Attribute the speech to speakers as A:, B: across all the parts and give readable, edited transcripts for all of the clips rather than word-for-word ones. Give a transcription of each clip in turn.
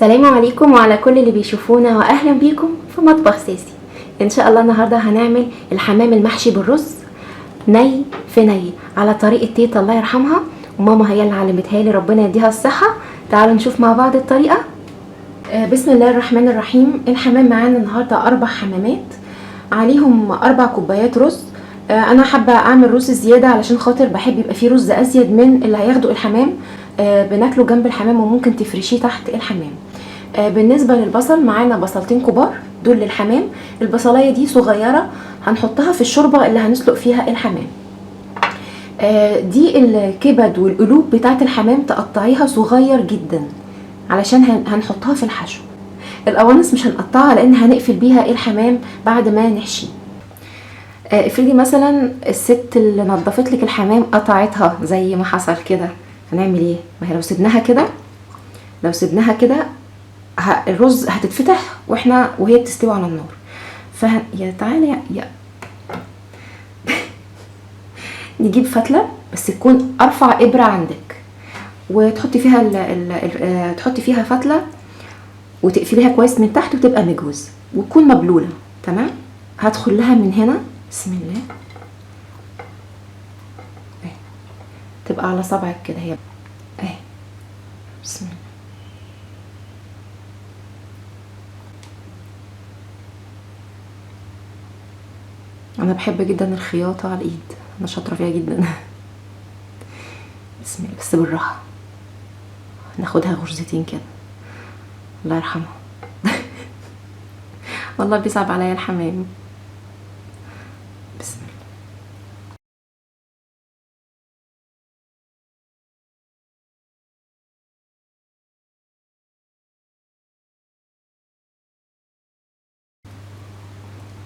A: السلام عليكم وعلى كل اللي بيشوفونا، واهلا بيكم في مطبخ ساسي. ان شاء الله النهارده هنعمل الحمام المحشي بالرز ني في ني على طريقه تيتا الله يرحمها، وماما هي اللي علمتها لي، ربنا يديها الصحة. تعالوا نشوف مع بعض الطريقة. بسم الله الرحمن الرحيم. الحمام معانا النهارده 4 حمامات عليهم 4 كوبايات رز. انا حابة اعمل رز زيادة علشان خاطر بحب يبقى فيه رز ازيد من اللي هياخده الحمام، بناكله جنب الحمام وممكن تفرشيه تحت الحمام. بالنسبة للبصل معانا بصلتين كبار دول للحمام، البصلايه دي صغيرة هنحطها في الشوربة اللي هنسلق فيها الحمام. دي الكبد والقلوب بتاعه الحمام تقطعيها صغير جدا علشان هنحطها في الحشو. القوانص مش هنقطعها لان هنقفل بيها الحمام بعد ما نحشيه. افرضي مثلا الست اللي نظفت لك الحمام قطعتها زي ما حصل كده، هنعمل ايه؟ ما هي لو سيبناها كده، لو سيبناها كده الرز هتتفتح واحنا وهي بتستوي على النار. يا تعالى يا نجيب فتله بس تكون ارفع ابره عندك، وتحطي فيها تحطي فيها فتله وتقفليها كويس من تحت وتبقى مجوز وتكون مبلوله. تمام. هدخل لها من هنا، بسم الله، اهي تبقى على صبعك كده هي اهي، بسم الله. انا بحب جدا الخياطة على الايد، انا شاطرة فيها جدا. بسم الله، بس بالراحة، ناخدها غرزتين كده. الله يرحمها. والله بيصعب عليا الحمام. بسم الله.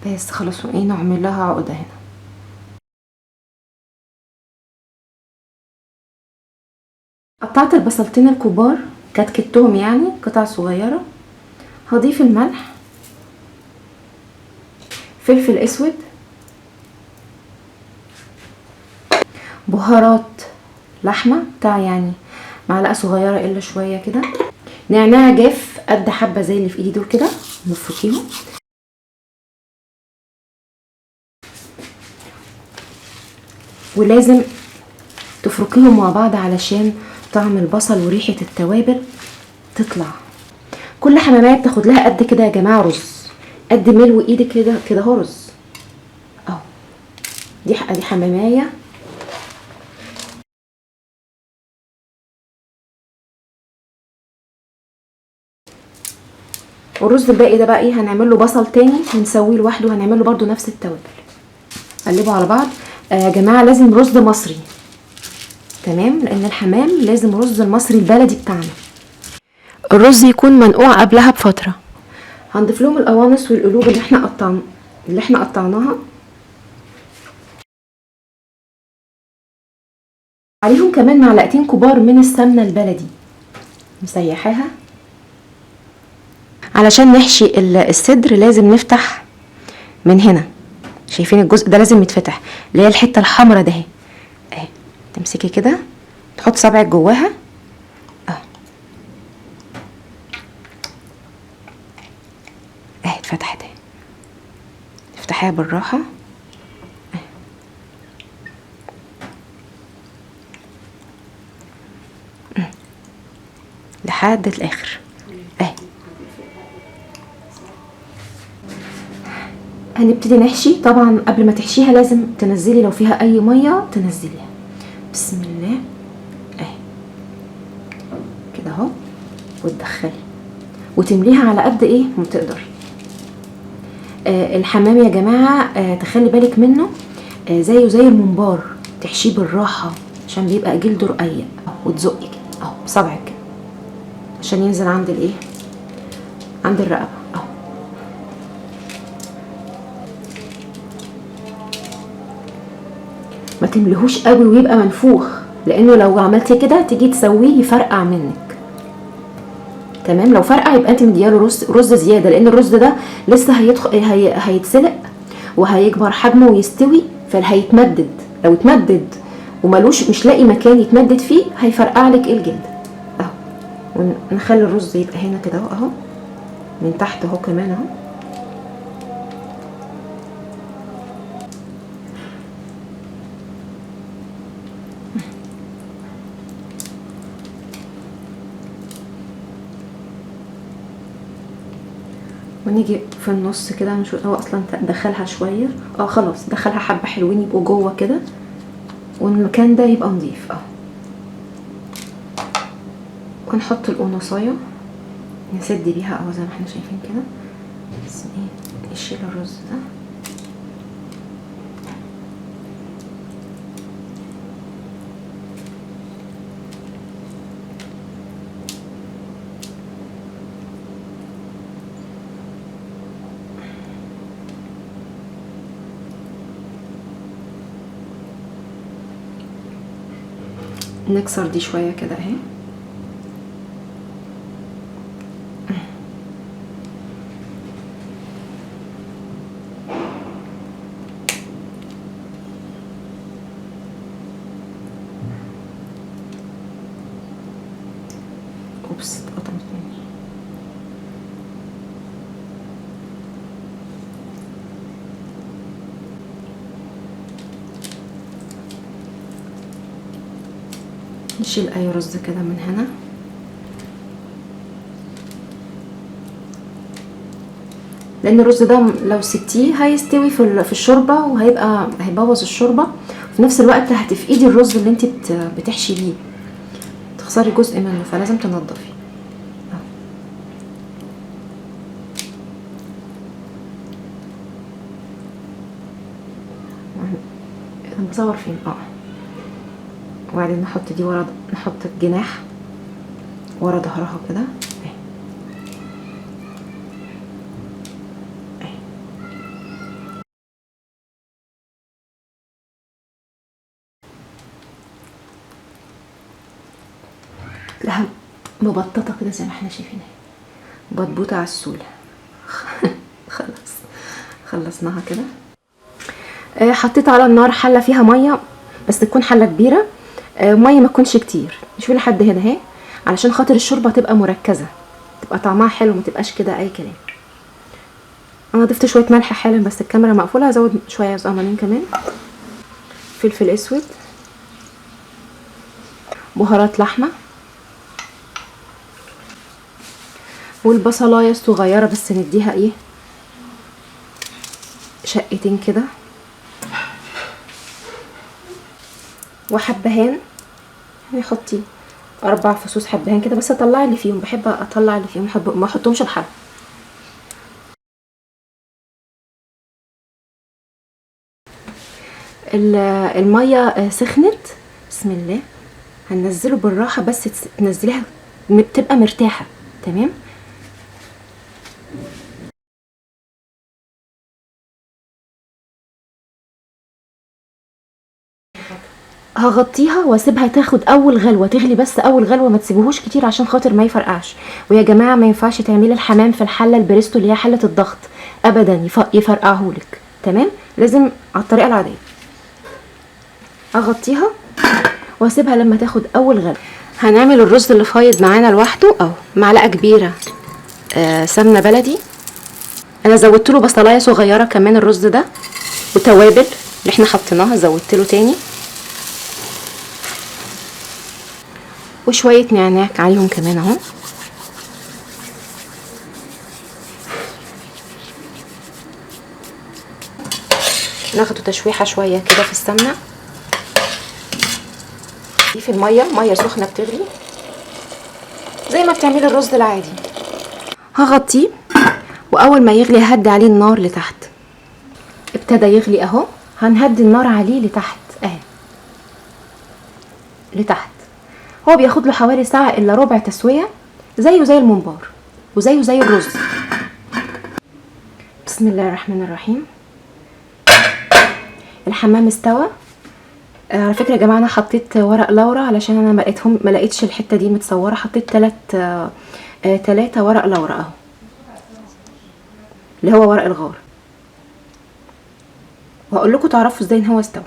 A: بس خلاص، وايه نعمل لها عقده هنا. قطعت البصلتين الكبار كتكتهم يعني قطع صغيرة. هضيف الملح، فلفل اسود، بهارات لحمه بتاع يعني معلقه صغيرة الا شوية كده، نعناع جاف قد حبه زي اللي في ايدي دول كده نفركيهم، ولازم تفركيهم مع بعض علشان طعم البصل وريحه التوابل تطلع. كل حمامية بتاخد لها قد كده يا جماعة رز، قد ملو ايدك كده كده اهو رز اهو. دي حمامية. والرز الباقي ده بقى ايه، هنعمل له بصل تاني ونسويه لوحده، هنعمل له برده نفس التوابل. قلبوا على بعض يا جماعة. لازم رز مصري، تمام، لان الحمام لازم رز المصري البلدي بتاعنا. الرز يكون منقوع قبلها بفترة. هنضيف لهم القوانص والقلوب اللي احنا قطعناها عليهم، كمان معلقتين كبار من السمنة البلدي مسيحاها. علشان نحشي الصدر لازم نفتح من هنا، شايفين الجزء ده لازم يتفتح، اللي هي الحتة الحمراء ده اهي اهي. تمسكي كده تحط صبعك جواها اهو اهي، اتفتحت اهي. افتحيها بالراحة اهي. لحد الاخر اهي. هنبتدي نحشي. طبعا قبل ما تحشيها لازم تنزلي لو فيها اي مية تنزليها. بسم الله اهي كده اهو، وتدخلي وتمليها على قد ايه ما تقدري. الحمام يا جماعة تخلي بالك منه، زيه زي الممبار، تحشيه بالراحة عشان بيبقى جلده رقيق، وتزقي كده اهو بصبعك كده عشان ينزل عند الايه، عند الرقبة اهو. ما تملهوش قوي ويبقى منفوخ، لانه لو عملتي كده تيجي تسويه يفرقع منك. تمام، لو فرقع يبقى انت مدياله رز زيادة، لان الرز ده لسه هيدخل هيتسلق وهيكبر حجمه ويستوي، فهيتمدد. لو اتمدد ومالوش مش لاقي مكان يتمدد فيه هيفرقع لك الجلد اهو. ونخلي الرز يبقى هنا كده اهو من تحت اهو كمان اهو. ونيجي في النص كده نشوف هو اصلا دخلها شوية، خلاص دخلها حبه حلوين يبقوا جوه كده، والمكان ده يبقى نظيف اهو. ونحط القناصايه نسد بيها اهو زي ما احنا شايفين كده، بس ايه نشيل الرز ده. نكسر دي شوية كده اهي. اوبس اتقطمت مني. نشيل اي رز كده من هنا. لان الرز ده لو سبتيه هيستوي في الشوربة وهيبقى هيبوظ الشوربة، وفي نفس الوقت هتفقدي الرز اللي انت بتحشي بيه، تخسري جزء منه، فلازم تنضفي. انا بصور فين؟ وبعدين نحط دي ورا، نحط الجناح ورا ظهرها كده اهي. لها مبططه كده زي ما احنا شايفين اهي، بطبوطه على السوله. خلاص خلصناها كده. حطيت على النار حله فيها مية، بس تكون حله كبيرة، مية ما تكونش كتير، شوفي لحد هنا اهي، علشان خاطر الشوربة تبقى مركزه، تبقى طعمها حلو، ما تبقاش كده اي كلام. انا ضفت شوية ملح حالا بس الكاميرا مقفولة، هزود شوية صغننين كمان، فلفل اسود، بهارات لحمه، والبصلايه الصغيرة بس نديها ايه شقتين كده، وحبهان، حطي 4 فصوص حبهان كده، بس اطلع اللي فيهم، بحب اطلع اللي فيهم، ما احطهمش بحب. المية سخنت، بسم الله، هننزله بالراحة، بس تنزليها بتبقى مرتاحة. تمام. هغطيها واسيبها تاخد اول غلوه، تغلي بس اول غلوه، ما تسيبوهوش كتير عشان خاطر ما يفرقعش. ويا جماعة ما ينفعش تعملي الحمام في الحلة البريستو اللي هي حله الضغط ابدا، يفرقعهولك. تمام، لازم على الطريقة العادية. اغطيها واسيبها لما تاخد اول غلوه. هنعمل الرز اللي فايض معانا لوحده اهو، معلقه كبيرة سمنه بلدي، انا زودت له بصلايه صغيرة كمان الرز ده، وتوابل اللي احنا حطيناها زودت له تاني، وشوية نعناع عليهم كمان اهو. ناخده تشويحه شوية كده في السمنة، في المية، مية سخنة بتغلي زي ما بتعملي الرز العادي. هغطيه، واول ما يغلي هدي عليه النار لتحت. ابتدى يغلي اهو، هنهدي النار عليه لتحت اهي، لتحت. هو بياخد له حوالي ساعة الا ربع تسوية، زيه زي الممبار وزيه زي الرز. بسم الله الرحمن الرحيم. الحمام استوى. على فكرة يا جماعة انا حطيت ورق لورا علشان انا ما لقيتش الحتة دي متصورة، حطيت 3 ورق لورا اهو، اللي هو ورق الغار، وهقول لكم تعرفوا ازاي ان هو استوى.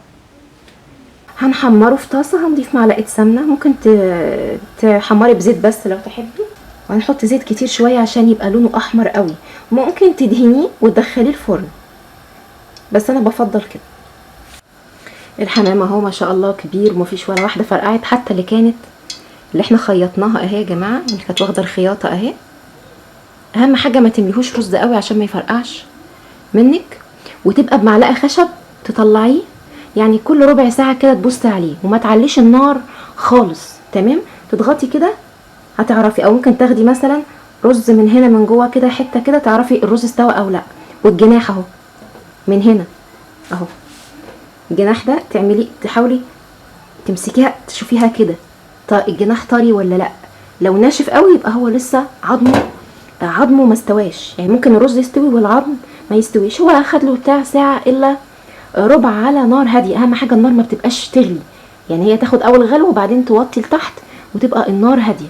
A: هنحمره في طاسه، هنضيف معلقه سمنه، ممكن تحمري بزيت بس لو تحبي، وهنحط زيت كتير شوية عشان يبقى لونه احمر قوي. ممكن تدهنيه وتدخليه الفرن، بس انا بفضل كده. الحمام اهو ما شاء الله كبير ومفيش ولا واحدة فرقعت، حتى اللي كانت اللي احنا خيطناها اهي يا جماعة، اللي كانت واخده الخياطة اهي. اهم حاجة ما تمليهوش رز قوي عشان ما يفرقعش منك، وتبقى بمعلقه خشب تطلعيه، يعني كل ربع ساعة كده تبصي عليه، وما تعليش النار خالص، تمام؟ تضغطي كده هتعرفي، او ممكن تاخدي مثلا رز من هنا من جوه كده حتة كده تعرفي الرز استوى او لا. والجناح اهو من هنا اهو، الجناح ده تعملي تحاولي تمسكيها تشوفيها كده، الجناح طري ولا لا. لو ناشف قوي يبقى هو لسه عظمه ما استواش، يعني ممكن الرز يستوي والعظم ما يستويش. هو اخد له بتاع ساعة الا ربع على نار هادية. اهم حاجة النار ما بتبقاش تغلي، يعني هي تاخد اول غلوه وبعدين توطي لتحت وتبقى النار هادية.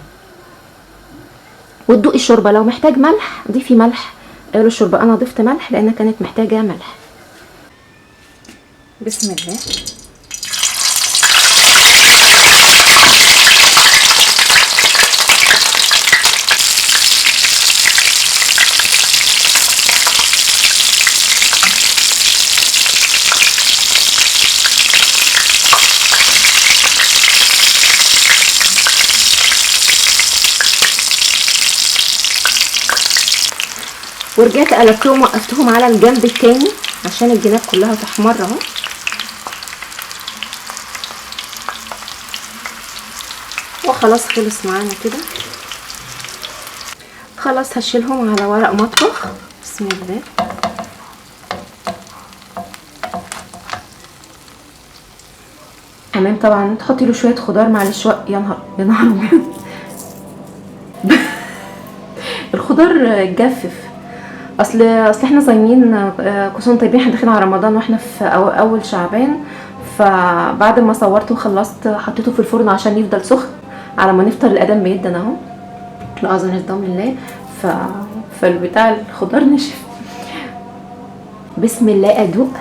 A: وتدوقي الشوربة، لو محتاج ملح ضيفي ملح للشوربه، انا ضفت ملح لان كانت محتاجه ملح. بسم الله. ورجعت قلبتهم وقفتهم على الجنب التاني عشان الجناب كلها تحمر اهو. وخلاص خلص معانا كده، خلاص هشيلهم على ورق مطبخ. بسم الله. تمام. طبعا تحطي له شوية خضار، معلش يا نهار يا نهار ابيض الخضار اتجفف. اصل احنا صايمين، كل سنة طيبين، احنا داخلين على رمضان واحنا في اول شعبان. فبعد ما صورته وخلصت حطيته في الفرن عشان يفضل سخن على ما نفطر الاذان بيدنا اهو، الاذان الضم لله. فالبتاع الخضار نشف. بسم الله. ادوق.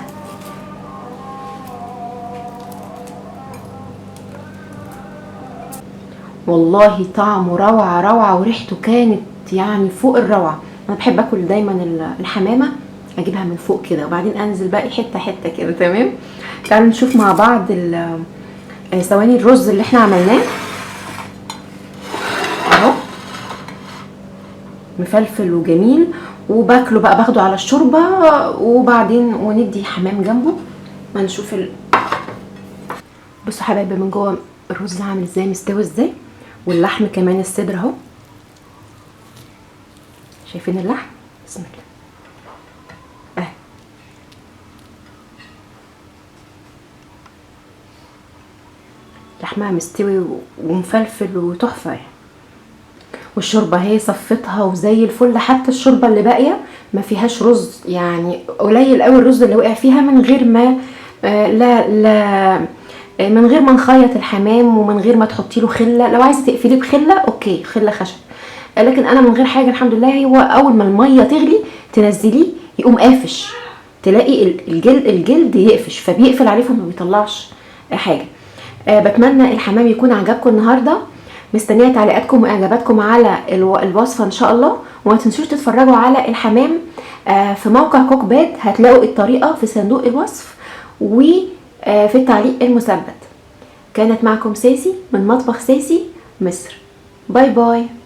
A: والله طعمه روعه روعه، وريحته كانت يعني فوق الروعة. انا بحب اكل دايما الحمامة اجيبها من فوق كده وبعدين انزل باقي حتة حتة كده. تمام. تعالوا نشوف مع بعض ثواني الرز اللي احنا عملناه اهو، مفلفل وجميل. وباكله بقى، باخده على الشوربة وبعدين وندي حمام جنبه. ما نشوف بصوا حبايبي من جوه الرز عامل ازاي، مستوي ازاي، واللحم كمان الصدر اهو. شايفين اللحم؟ بسم الله اهي. لحمها مستوي ومفلفل وتحفه يعني. والشوربه اهي صفتها وزي الفل، حتى الشوربة اللي باقية ما فيهاش رز، يعني قليل قوي الرز اللي وقع فيها، من غير ما لا لا من غير ما نخيط الحمام ومن غير ما تحطي له خله. لو عايزه تقفليه بخله okay، خله خشب، لكن انا من غير حاجة الحمد لله. هو اول ما المية تغلي تنزليه يقوم قافش، تلاقي الجلد يقفش، فبيقفل عليه فما بيطلعش حاجة. بتمنى الحمام يكون عجبكم النهارده. مستنيه تعليقاتكم واعجاباتكم على الوصفة ان شاء الله، وما تنسوش تتفرجوا على الحمام في موقع كوكباد، هتلاقوا الطريقة في صندوق الوصف وفي التعليق المثبت. كانت معكم ساسي من مطبخ ساسي مصر. bye bye.